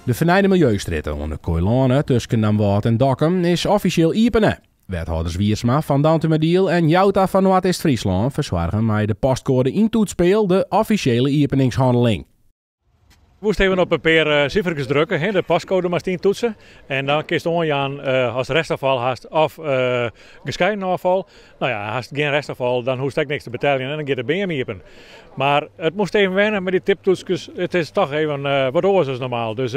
De fernijde miljeustrjitte oan de Koailoane tusken Damwâld en Dokkum is offisjeel iepene. Wethâlders Wiersma fan Dantumadiel en Jouta fan Noardeast-Fryslân fersoargen mei de postkoade yntoetspeal de offisjele iepeningshanneling. Moast even op in pear siferkes drukke, hè, de postkoade moatst yntoetse. En dan kinst oanjaan ast restafval hast of geskeiden ôffal. No ja, hast gjin restafval, dan hoechst ek niks te beteljen en dan giet de beam iepen. Mar it moast even wenne mei dy tiptoetskes. It is toch even wat oars as normaal. Dus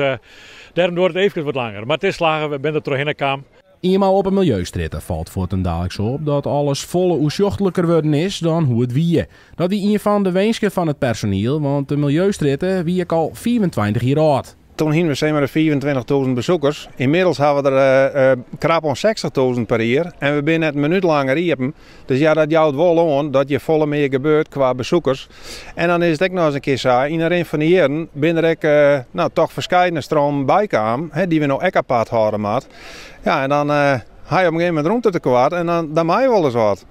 dêrom duorret it eefkes wat langer. Mar it is slagge, we binne der trochhinne kaam. Ienmaal op 'e miljeustrjitte falt fuortendaliks op dat alles folle oersjochtliker wurden is dan hoe it wie. Dat wie ien fan de winsken fan it personiel, want de miljeustrjitte wie ek al 25 jier âld. Toen hiene we sis mar de 25.000 bezoekers. Ynmiddels hawwe we der krap oan 60.000 per jier en we binne net in minút langer iepen. Dus ja, dat jout wol oan dat hjir folle mear gebeurt kwa bezoekers. En dan is it ek noch ris in kear sa, yn de rin fan de jierren binne der ek no, toch ferskeidene stromen bykaam, hè, dy't we no ek apart hâlde moatte. Ja, en dan ha je op in gegeven momint romte tekoart en dan mei je wolris wat.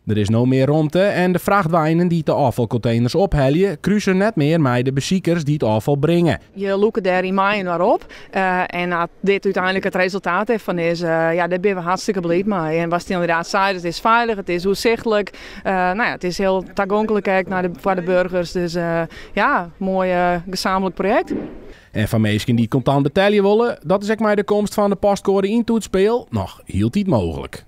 Der is no mear romte en de frachtweinen dy't de ôffalkonteners ophelje, kruse net mear mei de besikers dy't ôffal bringe. Je lûke dêryn mei-inoar op en as dit úteinlik it resultaat dêrfan is, ja, dêr binne we hartstikke bliid mei. En watst inderdaad seist, it is feilich, it is oersichtlik, no ja, it is hiel tagonklik ek foar de burgers. Dus ja, moai gesamentlik projekt. En foar minsken dy't kontant betelje wolle, dat is ek mei de komst fan de postkoade yntoetspeal noch hieltyd mooglik.